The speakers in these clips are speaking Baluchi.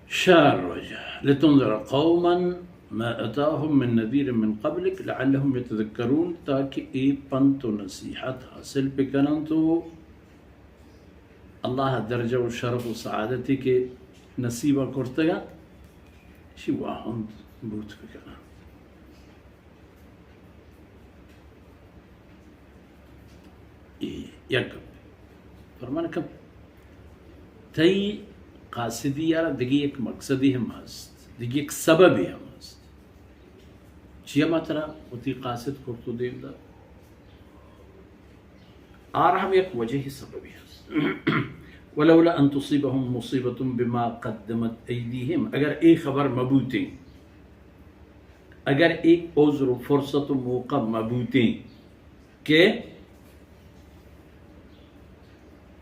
شار وجہ، لتنذر قوما ما اتاهم من نذیر من قبلک لعلهم یتذکرون، تاکہ اے پنت و نصیحت حاصل بکننت و اللہ درجہ و شرف و سعادتی کہ نصیب کرتگا، شی واہند بوت بکننت۔ اے یک گپ۔ فرمان کہ تئی قاصدی ءَ را دگہ یک مقصدی ہم ہست، دگہ یک سببی ہم ہست۔ چیا ما ترا وتی قاصد کرت و دیم دات؟ آر ہم یک وجہ سببی ہست۔ ولولا ان تصیبهم مصیبة بما قدمت ایدیهم، اگر اے خبر مبوتیں، اگر اے عذر و فرصت و موقع مبوتیں کہ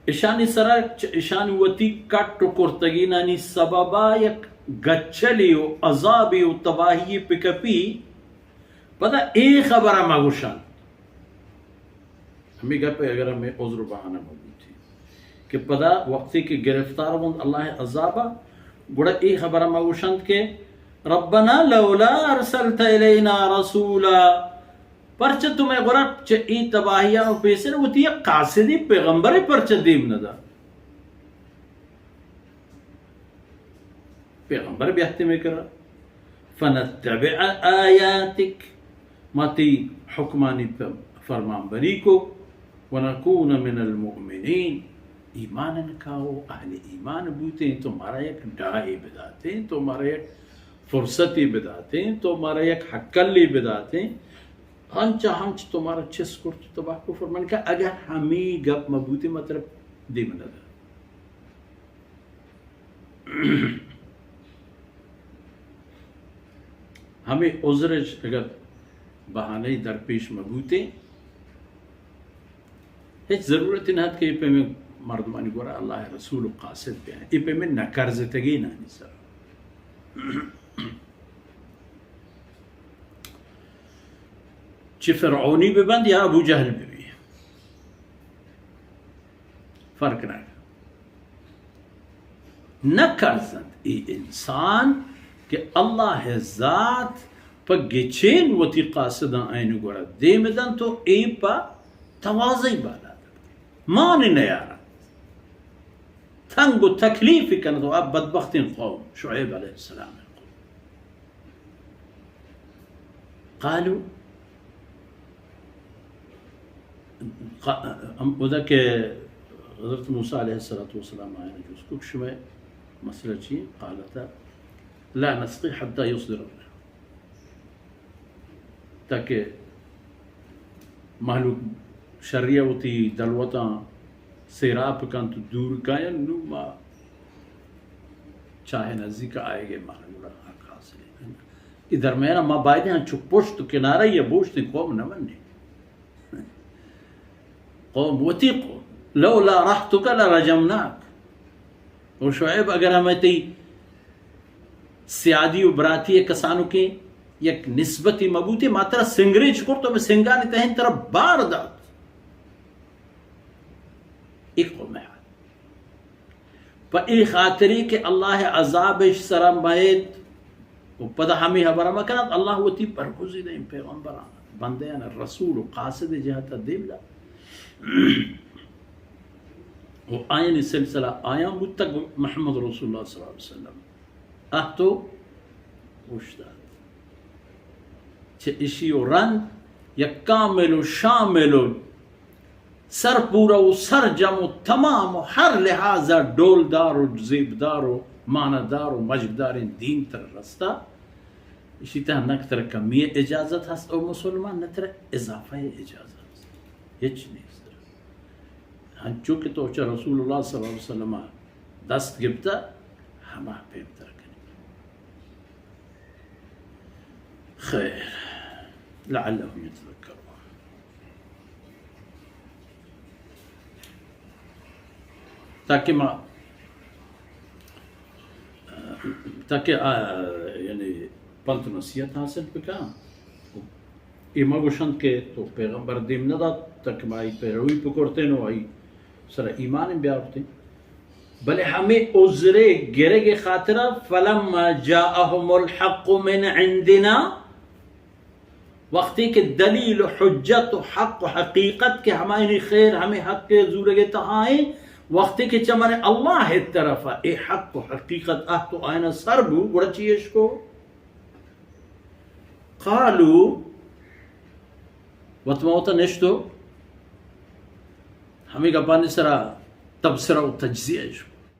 اشانی سرا چ-، اشانی وتی کٹ و کرتگینانی سببا یک گچلے و عذابے و تباہی پکپی، پدا اے خبر مگوشن۔ ہمے گپ ءَ اگر ہمے عذر و بہانہ مہ بوتیں کہ پدا وقتی کہ گرفتار بنت اللہ ءِ عذاب ءَ، گڑا اے خبر ءَ مہ گوشنت کہ ربنا لولا ارسلت الینا رسولا، پرچہ تو مئے گورا چہ اے تباہیاں پیسر وتی یک قاصدی پیغمبرے پرچہ دیم نہ دات؟ پیغمبر بیاتے مئے کرا، فنتبع آیاتک، ما تئی حکمانی پ-، فرمانبری کو، ونکون من المؤمنین، ایمان انکاو اہل ایمان بوتیں، تو مارا یک ڈاہے بداتیں، تو مارا یک فرصتے بداتیں، تو مارا یک ہکلے بداتیں، انچا ہنچ تو مارا چست کرت و تباہ کو۔ فرمان کہ اگر ہمے گپ مہ بوتیں، ما ترا دیم نہ دات۔ ہمے عذر اگر بہانہ درپیش مہ بوتیں، ہچ ضرورت نہ ات کہ اے پیمیں مردمانی گورا اللہ ءِ رسول و قاصد بیاں۔ اے پیمیں نکرزتگینانی سر، چہ فرعونی بہ بنت یا ابو جہل بہ بی، فرق نہ، نہ کرزنت۔ اے انسان کہ اللہ ءِ ذات پہ گچین وتی قاصداں آیانی گورا دیم دنت و اے پہ تواضعی بالا دنت، مان نیارنت، تنگ و تکلیف کنت و آ بدبختیں قوم، شعیب علیہ السلام ءِ قوم۔ قالوا، ق-، ہم-، اودا کہ حضرت موسیٰ علیہ الصلوۃ والسلام آیاں جست کت کہ شمئے مسئلہ چی؟ قالتا لا نسقي حتى يصدر الرعاء۔ تاکہ مہلوک شری ءَ وتی دلوتاں سیراپ کنت، دور کاینت، نوں ما چاہ ءِ نزیک آیگ ءَ مارا گڑا حق حاصل انت۔ اے درمیان ءَ ما بایدیں انچو پشت و کنارہ یا بوشتیں، قوم نہ منی۔ قوم وتی قوم، لولا رهطك لرجمناك۔ او شعیب، اگر ہمے تئی سیادی و براتی ءِ کسانکیں یک نسبتے مہ بوتیں، ما ترا سنگریچ کرت و ہمے سنگانی تہا ترا بار دات۔ اے قوم ءِ حال۔ پہ اے خاطرے کہ اللہ ءِ عذاب اش سرا بئیت و پدا ہمے ہبر مہ کنت، اللہ وتی برگزیدہ ایں پیغمبراں، بندیاں، رسول و قاصد ءِ جہت ءَ دیم دات۔ و آیانی سلسلہ آیاں بوتگ، محمد رسول اللہ صلی اللہ علیہ وسلم اہت و اوشتات۔ چہ اشی و رند یک کامل و شامل و سرپورہ و سرجم و تمام و ہر لحاظ ءَ ڈولدار و زیبدار و معنادار و مجگداریں دین ترا رستا۔ اشی تہا نہ ترا کمی ءِ اجازت ہست او مسلمان، نہ ترا اضافہ ءِ اجازت ہست۔ ہچ نیست۔ ہنچو کہ تو چہ رسول اللہ صلی اللہ علیہ وسلم ءَ دست گپتہ، ہما پیم ترا کنی۔ خیر، لعلهم يتذكرون۔ تاکہ ما، تاکہ آ، یعنی پنت نصیحت حاصل بکاں۔ اے مہ گوشنت کہ تو پیغمبر دیم نہ دات تاکہ ما آئی پیروی بکرتیں و آئی سرا ایمان بیاورتیں، بلے ہمے عذرے گرگ خاطرا، فلما جاءهم الحق من عندنا، وقتی کہ دلیل و حجت و حق و حقیقت کہ ہمائنی خیر ہمیں حق کے زورگے تہائیں، وقتی کہ چمن اللہ طرف اے حق و حقیقت آت و آئینا سر بو، گڑا چی اشکو؟ قالوا، وت ما وتا نشتو ہمیں گپانی سرا تبصرہ و تجزیہ اشکو۔